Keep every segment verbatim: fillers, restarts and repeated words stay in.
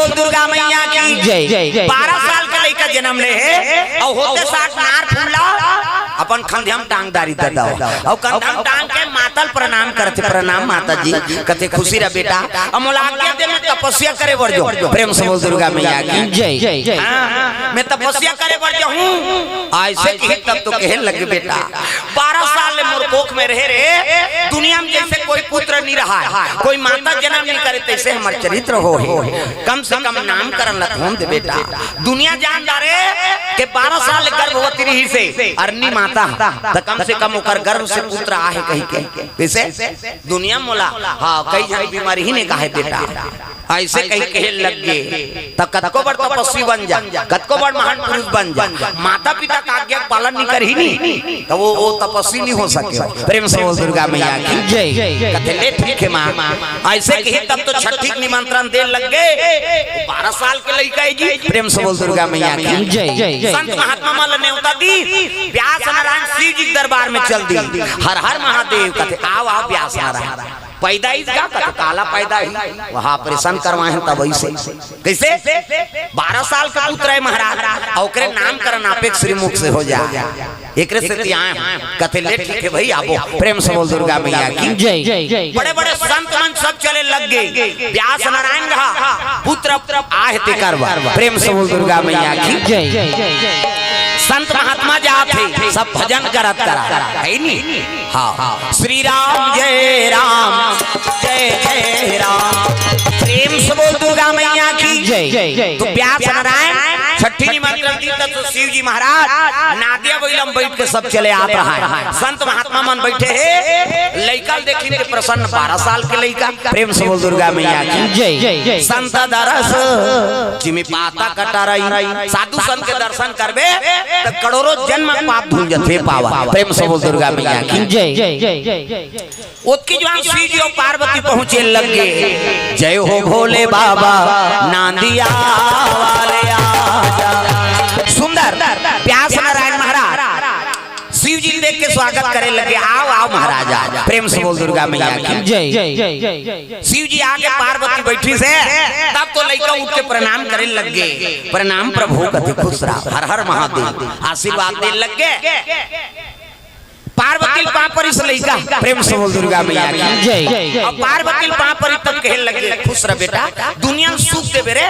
दुर्गा मैया की जय। बारह साल के लइका जन्म ले हे, अउ होते साथ नार फूल ला अपन खंधे म टांग डारिस ददा, अउ कंधा म टांग के माता ल प्रणाम करथे, "प्रणाम माता जी।" कथे, "खुशी रह बेटा, अब मोला आज्ञा दे, मैं तपस्या करे बर जाहूं।" प्रेम से बोल दुर्गा मैया की जय। हाँ, मैं तपस्या करे बर जाहूं। अइसे कही तब तो कहे लगे, "बेटा, बारह साल ले मोर कोख में रहे रे, दुनिया में जइसे कोई पुत्र नहीं रहा है, कोई माता जन्म नहीं करे, तइसे हमर चरित्र हो हे। कम से कम नामकरण ला तो होन दे बेटा।" दुनिया जान डारे के बारह साल ले गर्भवती रहिस हे अरनी माता, त कम से कम ओकर गर्भ से पुत्र आहे कहि के। कइसे? दुनिया मोला, हाँ, कई झन बीमारी ही ने कहे बेटा। अइसे कही कहे लग गे, त कतको बड़ तपस्वी बन जा, कतको बड़ महान पुरुष बन जा, माता पिता का आज्ञा पालन नहीं करही नी, त वो, वो तपस्वी नहीं हो सके। प्रेम से बोल दुर्गा मैया की जय। कथे, "ले ठीक हे माँ।" अइसे कही तब तो छठी के निमंत्रण दे लग गे। बारह साल के लइका हे जी। प्रेम से बोल दुर्गा मैया की जय। संत महात्मा मन ल नेवता दिस, व्यास नारायण शिव जी के दरबार में चल दिस। "हर हर महादेव।" कथे, "आव, आव व्यास नारायण।" पैदा ही का कथे, "काला पैदा ही?" वहाँ ऑपरेशन करवाए हैं तब अइसे। कइसे? बारह साल का पुत्र हे महाराज, अउ ओकरे नामकरण आपे के श्रीमुख से हो जा। एकरे सेती आए हैं। कथे, "ले ठीक हे भाई, आबो।" प्रेम से बोल दुर्गा मैया की जय। बड़े बड़े संत मन सब चले लग गे। व्यास नारायण रहा, पुत्र आहे तेकर बर। प्रेम से बोल दुर्गा मैया की जय। संत महात्मा जात हे, सब भजन करत करत, हे नी? हाँ, श्री राम जय राम, जय जय राम। प्रेम से बोल दुर्गा मैया की जय। तो व्यास नारायण छठी निमंत्रण दिस त शिव जी महाराज नादिया बइला म बइठ के सब चले आत रहा हे। संत महात्मा मन बइठे हे, लइका ल देखिन के प्रसन्न, बारह साल के लइका। प्रेम से बोल दुर्गा मैया की जय। संत दरस जिमि पातक टरई, साधु संत के दर्शन करबे त करोड़ों जन्म पाप धुल जथे पावन। प्रेम से बोल दुर्गा मैया की जय। ओतकी जुवार शिव जी अउ पार्वती पहुंचे लग गे। "जय हो भोले बाबा, नांदिया वाले आजा।" सुंदर व्यास नारायण महाराज शिव जी ल देख के स्वागत करे लग गे, "आव, आव महाराज, आव।" प्रेम से बोल दुर्गा मैया की जय। शिव जी आके पार्वती बइठिस हे, तब तो लइका उठ के प्रणाम करे लग गे। "प्रणाम प्रभु," कथे, "खुश रह, हर हर महादेव।" आशीर्वाद दे लग गे। पार्वती ल पाँव परिस लइका, प्रेम से बोल दुर्गा मैया की जय। अउ पार्वती ल पाँव परिस तब कहे लगे, "खुश रह बेटा, दुनिया ल सुख देबे रे।"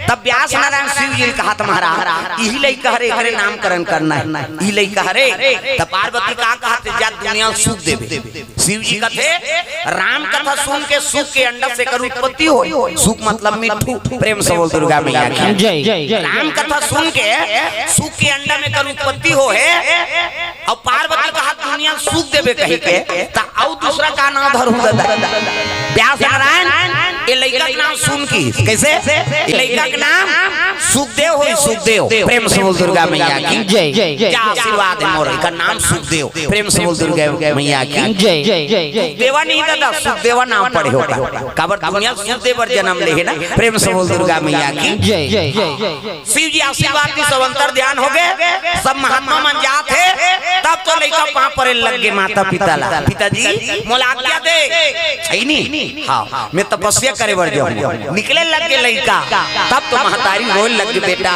तब व्यास नारायण शिव जी ल कहत, "महाराज, इही लइका हरे, एकरे नामकरण करना हे, इही लइका हरे।" तब पार्वती का कहत, "जा दुनिया ल सुख देबे।" शिव जी कथे, "राम कथा सुन के सुख के अंडा से एकर उत्पत्ति होय।" सुख मतलब मिट्ठू। प्रेम से बोल दुर्गा मैया की जय। राम कथा सुन के सुख के अंडा में एकर उत्पत्ति होय हे। अउ पार्वती कहा दुनिया ल सुख देबे कहि के, त अउ दूसरा का नाम धरहूं ददा? व्यास नारायण, ए लइका के नाम सुन के। कइसे? ए लइका के नाम सुखदेव होय, सुखदेव। प्रेम से बोल दुर्गा मैया की जय। क्या आशीर्वाद हे मोर, एकर नाम सुखदेव। प्रेम से बोल दुर्गा मैया की जय। सुखदेवा नहीं ददा, सुखदेवा नाम पड़े होगा। काबर दुनिया ल सुख दे बर जन्म ले हे ना। प्रेम से बोल दुर्गा मैया की जय। शिव जी आशीर्वाद दिस, सब अंतर ध्यान हो गे, सब महात्मा मन जात हे, तब तो लइका पाँव परे लग गे माता पिता ला, "पिताजी, मोला आज्ञा दे।" हे नी? हाँ, मैं तपस्या करे बर जाहूं। निकले लग गे लइका, तब तो महतारी रोए लग गे, "बेटा,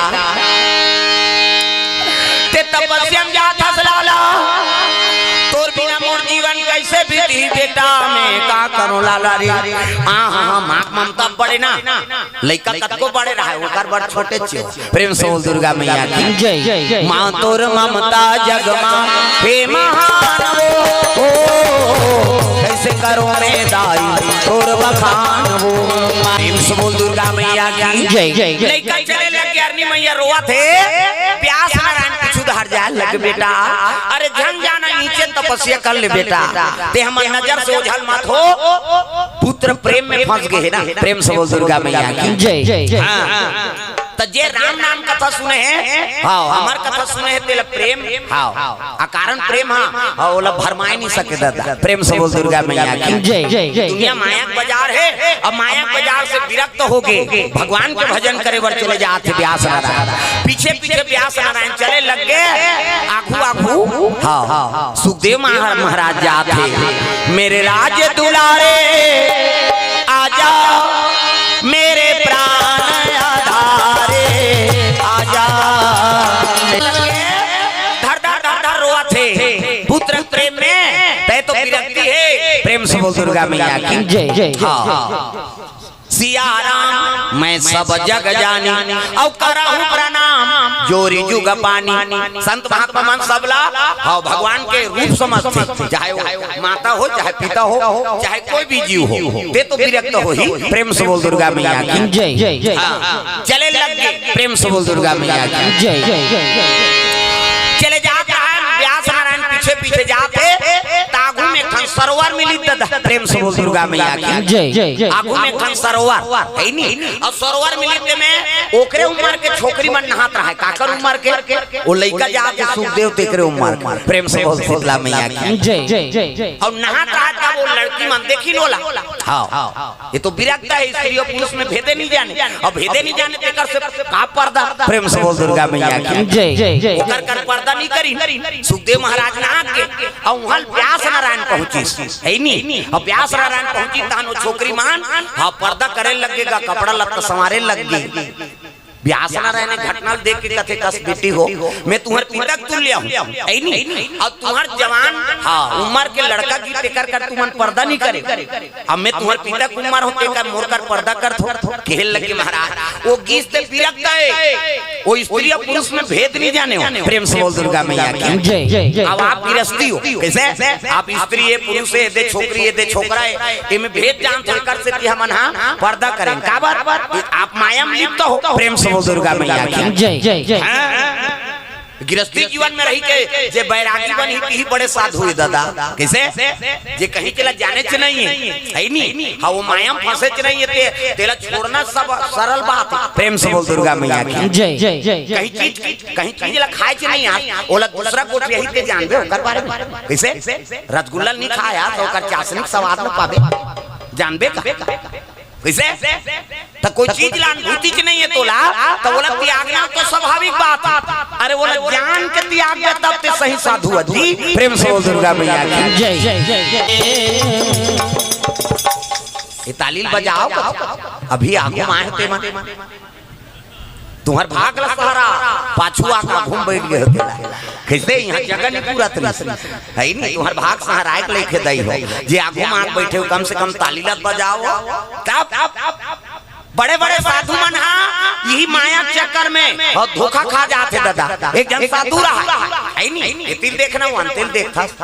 तें तपस्या में जात हस लाला, तोर बिना मोर जीवन कइसे बीतही बेटा, मैं का करूं लाला रे?" हाँ, हाँ, हाँ, माँ के ममता बड़े ना। लइका कतको बड़े रहे, ओकर बर छोटे चे। प्रेम से बोल दुर्गा मैया की जय। माँ तोर ममता जग मा हे महान वो, ओ, कइसे करूं मैं दाई तोर बखान वो। प्रेम से बोल दुर्गा मैया की जय। लइका चले लग गे, अरनी मैया रोवत हे, व्यास नारायण कुछ उधार जाए लग, "बेटा, अरे झन जाना, नीचे तपस्या कर ले बेटा, तें हमर नजर से ओझल मत हो।" पुत्र प्रेम में फंस गे हे ना। प्रेम से बोल दुर्गा मैया की जय। हाँ। त जे राम नाम कथा सुने हे, हाँ, हमर कथा सुने हे, तेला प्रेम, हाँ, अकारण प्रेम, हाँ, हाँ, ओला भरमाए नहीं सके ददा। प्रेम से बोल दुर्गा मैया की जय। दुनिया माया के बाजार हे, अब माया के बाजार से विरक्त हो गे, भगवान के भजन करे बर चले जात हे व्यास नारायण। पीछे पीछे व्यास नारायण चले लग गे, आघू आघू, हाँ, हाँ, सुखदेव महा-, महाराज जात हे, "मेरे राज दुलारे आजा, मेरे प्राण प्रेम से बोल दुर्गा मैया की। जय। हाँ। सिया राम मैं सब जग जानी, अउ करहु प्रणाम जोरी जुग पानी। संत महात्मा मन सबला, हाँ, भगवान के रूप समझथे, चाहे वो माता हो, चाहे पिता हो, चाहे कोई भी जीव हो, ते तो विरक्त होही। प्रेम से बोल दुर्गा मैया की। जय। हाँ, चले लग गे। प्रेम से बोल दुर्गा मैया की। जय। चले जात रहा व्यास नारायण पीछे पीछे जात हे, त आगू में एक ठन सरोवर मिलिस ददा। प्रेम से बोल दुर्गा मैया की। जय। आगू में एक ठन सरोवर हे नी, अउ सरोवर मिलिस ते में ओकरे उमर के छोकरी मन नहात रहा हे। काकर उमर के? वो लइका जात हे सुखदेव, तेकरे उमर के। प्रेम से बोल शीतला मैया की। जय। अउ नहात रहा हे, तब वो लड़की मन देखिन ओला। हाँ, ये तो विरक्त हे, स्त्री अउ पुरुष में भेदे नहीं जाने। अब भेदे नहीं जाने, तेकर से का पर्दा? प्रेम से बोल दुर्गा मैया की। जय। ओकर कर पर्दा नहीं करी। सुखदेव महाराज नहा के, अउ उहाँ व्यास नारायण पहुँचिस, हे नी? अउ व्यास नारायण पहुँचिस, तहन वो छोकरी मन, हाँ, पर्दा करे लग गे गा, कपड़ा लत्ता संवारे लग गे। व्यास नारायण ए घटना ल देख के कथे, कस बेटी हो, मैं तुम्हर पिता के तुल्य हूँ, हे नी? अउ तुम्हर जवान, हाँ, उमर के लड़का गिस, तेकर कर तुमन पर्दा नहीं करे। अब मैं तुम्हर पिता के उमर हों, तेकर मोर कर पर्दा करथो। कहे लग गे महाराज, वो गिस ते विरक्त हे, वो स्त्री अउ पुरुष में भेद नहीं जाने हो। प्रेम से बोल दुर्गा मैया की। जय। अब आप गिरस्ती हो, कइसे? आप स्त्री हे, पुरुष हे, दे छोकरी हे, दे छोकरा हे, एमे भेद जानथो, एकर सेती हमन हा पर्दा करेन। काबर? आप माया में लिप्त हो। प्रेम से बोल दुर्गा मैया की। जय। हाँ। गिरस्ती जीवन में रहि के जे बैरागी बनही, तिही बड़े साधु हे ददा। कइसे? जे कहीं के ला जानेच नहीं हे, हे नी? हाँ, वो माया में फंसेच नहीं हे, ते, तेला छोड़ना सब सरल बात हे। प्रेम से बोल दुर्गा मैया की। जय। कहीं चीज, कहीं चीज ला खाएच नहीं हे, ओला दूसरा गोठियाही, ते जानबे ओकर बारे में। कइसे? रसगुल्ला नहीं खाए हे, त ओकर चाशनी के स्वाद ल पाबे, जानबे का? कइसे? त कोई चीज ला अनुभूतिच नहीं हे तोला, त ओला त्यागना तो स्वाभाविक बात हे। अरे, ओला जान के त्यागबे, तब ते सही साधु अही। प्रेम से बोल दुर्गा मैया की। जय। ये ताली ल बजाओ, अभी आगू माहे ते मन। तुम्हर भाग ला सहरा, पाछू आके आगू में बैठ गे हो तेला। कइसे? इहाँ जगह नहीं पूरत रहिस, हे नी? तुम्हर भाग सहराए के लइके दई हो, जे आगू में आके बैठे हो, कम से कम ताली ला बजाओ। तब बड़े-बड़े साधु मन हा इही माया चक्कर में अउ धोखा खा जाथे ददा। एक झन साधु रहा, हे नी? एती ल देखना, वो अंते ल देखथस।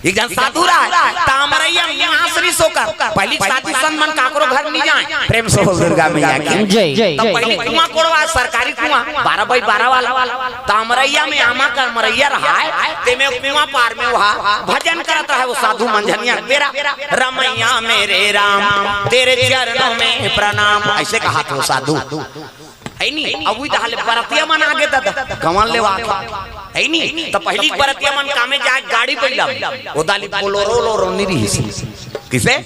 एक झन साधु रहा, त अमरइया मास रिहिस ओकर। पहिली साधु संत मन काकरो घर नहीं जाए। प्रेम से बोल दुर्गा मैया की। जय। त पहिली कुआं कोड़वा, सरकारी कुआं, बारह बाई बारह वाला। त अमरइया में आमा का अमरइया रहा हे, तेमे कुआं पार में ओहा भजन करत रहा हे वो साधु मंझनिया बेरा, "रमैया मेरे राम, तेरे चरणों में प्रणाम", अइसे कहाथे वो साधु। हे नी? अब उही डहर ले बरतिया मन आगे ददा, गंवा ले आथे। हे नी? त पहिली बरतिया मन कामे जाए गाड़ी बइला म, ओ दाली बोलोरो लोरो नहीं रिहिस। कइसे?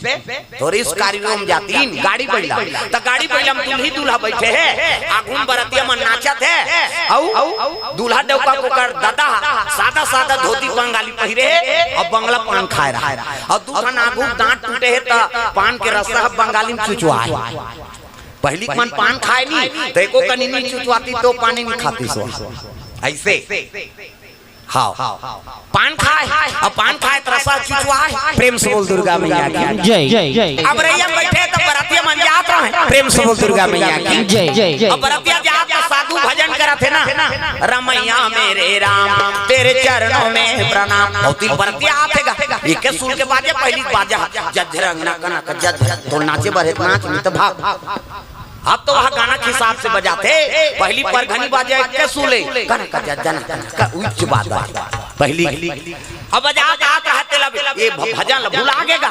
टूरिस्ट गाड़ी म जातिन, गाड़ी बइला। त गाड़ी बइला म दुल्ही दूल्हा बइठे हे, आगू म बरतिया मन नाचत हे, अउ दूल्हा डउका कोकर ददा ह सादा सादा धोती बंगाली पहिरे हे, अउ बंगला पान खाए रहा हे, अउ दू ठन आगू दांत टूटे हे, त पान के रसा ह बंगाली म चुचवाए। पहिली के मन पान खाए नी, त एको कनी नी चुचवातिस, त पाने नी खातिस। अइसे। हाँ। पान खाए, अब पान खाए त रसा चुचवाए। प्रेम से बोल दुर्गा मैया की। जय। अमरइया बइठे त बरतिया मन जात रहे। प्रेम से बोल दुर्गा मैया की। जय। अब बरतिया जात त साधु भजन करत हे ना, "रमैया मेरे राम, तेरे चरणों में प्रणाम।" अउ तिल बरतिया आथे गा, एके सुर के बाजे, पहिली बाजा, "जज्झरंग ना कनक जज्झर", तो नाचे बर हे त नाच, नहीं त भाग। अब तो वह गाना के हिसाब से बजाथे, पहिली परघनी बाजे एके सुले, कनक जज्जन, कनक उच्च बात बाजे। पहिली, अब बजात आत रहा तेला, ये भ-, भजन ल भुला गे गा।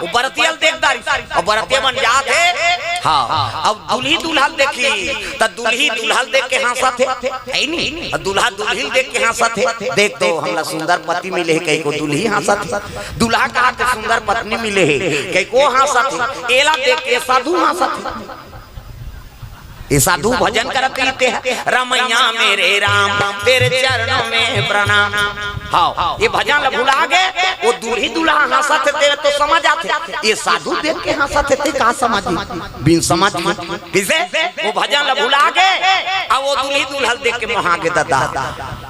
वो बरतिया ल देख डारिस, अउ बरतिया मन जात हे, हाँ, अब दुल्ही दूल्हा ल देखिस, त दुल्ही दूल्हा ल देख के हाँसत हे, हे नी? अउ दूल्हा दुल्ही ल देख के हाँसत हे, "देख तो हमला सुंदर पति मिले हे," कहिके दुल्ही हाँसत हे। दूल्हा कहाथे सुंदर पत्नी मिले हे, कहिके हाँसत हे। एला देख के साधु हाँसत हे। ये साधु भजन करत रहिथे, "रमैया मेरे राम, तेरे चरणों में प्रणाम।" हाँ, ये भजन ल भुला गे, वो दूल्ही दूल्हा हंसत हे, तेला तो समझ आथे, ये साधु देख के हंसत हे, ते का समझ? बिन समझ के। कइसे? वो भजन ल भुला गे, अउ वो दूल्ही दूल्हा ल देख के मोहा गे ददा।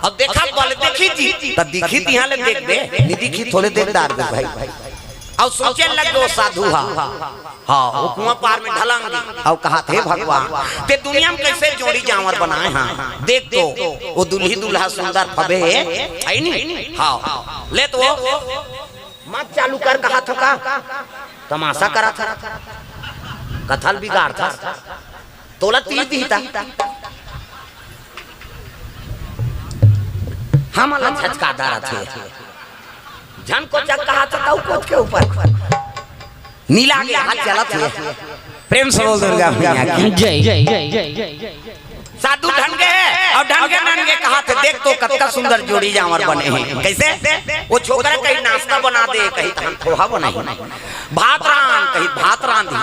अब देखा, बोले, "देखी जी," त दिखी तिहां ले देख दे, नी दिखी थोड़े देख डार दे भाई। अउ सोचे लग गे वो साधु हा, हाँ, वो कुआं पार में ढलंग गे। अउ कहाथे, "भगवान, ते दुनिया में कइसे जोड़ी जांवर बनाए हा? देख तो, वो दूल्ही दूल्हा सुंदर फबे हे, हइ नी?" हाँ, ले तो, मत चालू कर, कहाथों का तमाशा करत हस, कथा ल बिगाड़थस, तोला तीर दिही ता। हमन ला झचका डारत हे। झन कोचक कहाथस, तउ कोच के ऊपर नीला के हाथ चलत हे। प्रेम से बोल दुर्गा मैया की। जय, जय, जय, जय, जय, जय। साधु ढंगे हे अउ ढंगे नंगे कहाथे, "देख तो कतका सुंदर जोड़ी जांवर बने हे।" कइसे? वो छोकरा कही, "नाश्ता बना दे," कही, "तहन पोहा बनाही।" "भात रांध," कही, "भात रांधही।"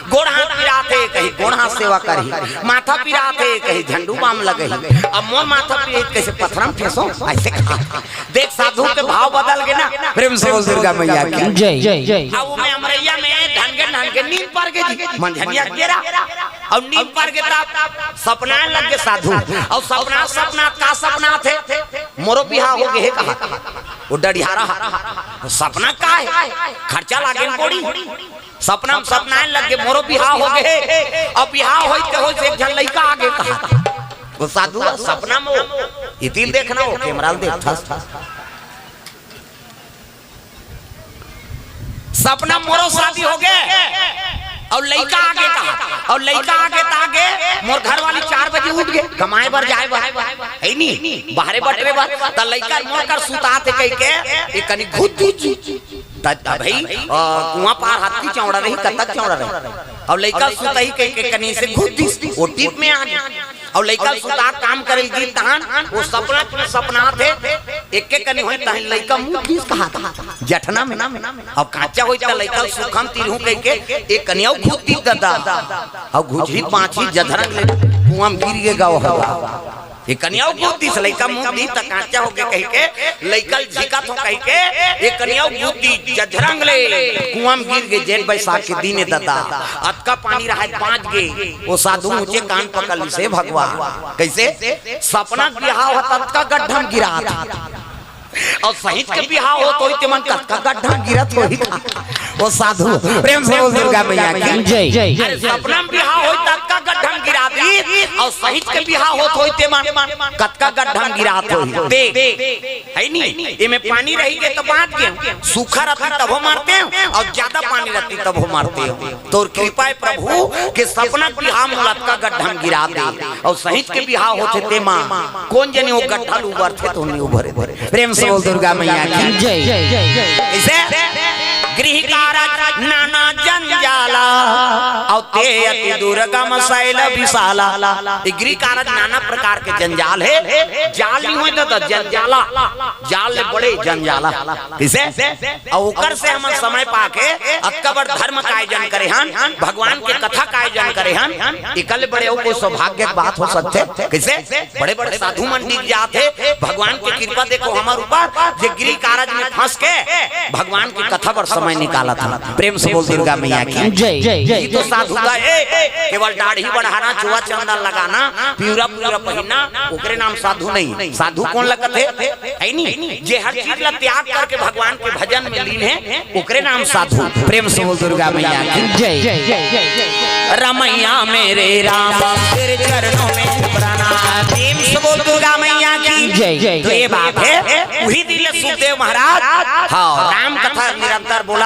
"गोड़ हाथ पिराथे," कही, "गोड़ हाथ सेवा करही।" "माथा पिराथे," कही, "झंडू बाम लगही।" "अब मोर माथा पिराथे," कइसे, "पथरा म ठेसों," अइसे कहा। देख, साधु के भाव बदल गे ना। प्रेम से बोल दुर्गा मैया की। जय, जय, जय। अब वो में अमरैया में ढनगे ढनगे नींद पर गे जी, मंझनिया के बेरा। अउ नींद पर गे तब सपना लग गे साधु। अउ सपना, सपना का सपनाथे? "मोरो बिहाव हो गे हे," कहा। वो डढ़ियारा हा। "सपना का हे? खर्चा लागे न पड़ी।" सपना म सपनाए लग गे, "मोरो बिहाव हो गे हे, अब बिहाव होई ते होई से एक झन लइका आगे," कहा। वो साधु हा सपना म, वो इतिल देखना, वो कैमरा ल देखथस। सपना म मोरो शादी हो गे अउ लइका आगे कहा, अउ लइका आगे त आगे, "मोर घरवाली चार बजे उठ गे, कमाए बर जाए बर, हइ नी, बाहरे बटरे बर, त लइका मोर कर सुताथे," कहिके, एक कनी घुत दीस। त, त भाई, अ, कुआं पार हाथी चौड़ा रही, कतक चौड़ा रही। अउ लइका सुतही कहिके कनी से घुत दीस, वो टीप में आ गे। अउ लइका सुता काम करे गिस तहन, वो सपना के सपनाथे, एके कनी होई तहन लइका मूत दीस कहा था, जठना में। अउ कांचा होई त लइका सुखम तिरहूं कहिके, एक कनी अउ घुत दीस ददा। अउ घुचही पाछी जधरंग ले कुआं म गिर गे गा हवा। एक कनी अउ घुत दीस, लइका मूत दीस त कांचा होगे कहिके, लइका ल झिकत हों कहिके, एक कनी अउ घुत दीस, जधरंग ले कुआं म गिर गे, जेठ बैसाख के दिन ए ददा, अतका पानी रहय बांच गे, वो साधु ऊंचे कान पकड़ लिस, "हे भगवान, कइसे? सपना के बिहाव ह ततका गड्ढा म गिरात, अउ सहिंच के बिहाव होत होही तेमन कतका गड्ढा म गिरत होही।" वो साधु, प्रेम से बोल दुर्गा मैया की। जय। अरे सपना म बिहाव होही ततका गड्ढा म गिरा दीस, अउ सहिंच के बिहाव होत होही तेमन कतका गड्ढा म गिरात होही। देख, हइ नी, एमे पानी रहिगे त बांच गेंव, सूखा रथे तभो मारतेंव, अउ जादा पानी रथे तभो मारतेंव। तोर कृपा हे प्रभु के सपना के बिहाव मोला अतका गड्ढा म गिरा दे, अउ सहिंच के बिहाव होथे तेमा कोन जनी वो गड्ढा ल उबरथे त नइ उबरे। प्रेम से बोल दुर्गा मैया की। जय। कइसे? गृह कारज नाना जंजाला, अउ ते अति दुर्गम शैल विशाला। ये गृह कारज नाना प्रकार के जंजाल हे, जाल नइ होय ददा, जंजाला, जाल ले बड़े जंजाला। कइसे? अउ ओकर से हमन समय पाके अतका बड़ धर्म का आयोजन करे हन, भगवान के कथा का आयोजन करे हन, एकर ले बड़े अउ कोई सौभाग्य के बात हो सकथे? कइसे? बड़े-बड़े साधु मन दिख जात हे, भगवान के कृपा देखो हमर ऊपर, जे गृह कारज में फंस के भगवान के कथा बर समय निकालत हे। प्रेम से बोल दुर्गा मैया की। जय। ये तो साधु का, ए, केवल दाढ़ी बढ़ाना, चोवा चंदन लगाना, पिवरा पिवरा पहिनना, ओकरे नाम साधु नहीं। साधु कोन लगत हे? हइ नी? जे हर चीज ला त्याग करके भगवान के भजन में लीन हे, ओकरे नाम साधु। प्रेम से बोल दुर्गा मैया की। जय। रमैया मेरे राम, तेरे चरणों में प्रणाम। प्रेम से बोल दुर्गा मैया की। जय। तो ये बात हे, उही दिन ले सुखदेव महाराज, हाँ, राम कथा निरंतर बोलथे,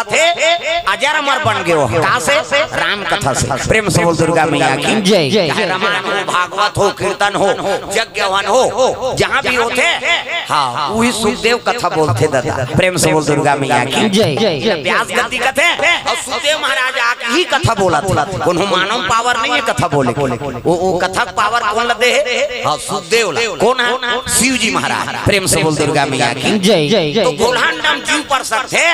अजर अमर बन गे हो। कहाँ से? राम कथा से। प्रेम से बोल दुर्गा मैया की। जय। चाहे रामायण हो, भागवत हो, कीर्तन हो, यज्ञ हवन हो, जहाँ भी होथे, हाँ, उही सुखदेव कथा बोलथे ददा। प्रेम से बोल दुर्गा मैया की। जय। व्यास गति कथे अउ सुखदेव महाराज आके ही कथा बोलथे। कोनो मानव पावर नहीं है कथा बोले के। वो, वो कथा पावर कौन ला दे हे? हाँ, सुखदेव ला। कौन है? शिव जी महाराज। प्रेम से बोल दुर्गा मैया की। जय। तो गोलहन डम जीव पर सकथे,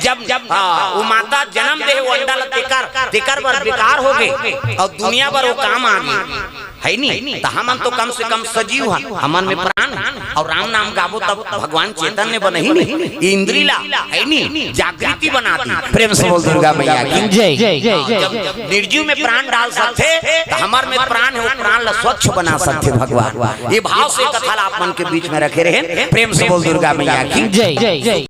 जब, जब हाँ, वो माता जन्म दे हे, वो अंडा ला तेकर, तेकर बर बेकार हो गे, अउ दुनिया बर वो काम आ गे, है नी? त हमन तो कम से कम सजीव हन, हमन में प्राण है, अउ राम नाम गाबो तब भगवान चैतन्य बनही नी, इंद्री ला, है नी, जागृति बना दी। प्रेम से बोल दुर्गा मैया की। जय। जब निर्जीव में प्राण डाल सकथे, त हमर में प्राण है, वो प्राण ला स्वच्छ बना सकथे भगवान। ये भाव से कथा ला आप मन के बीच में रखे रहे। प्रेम से बोल दुर्गा मैया की। जय।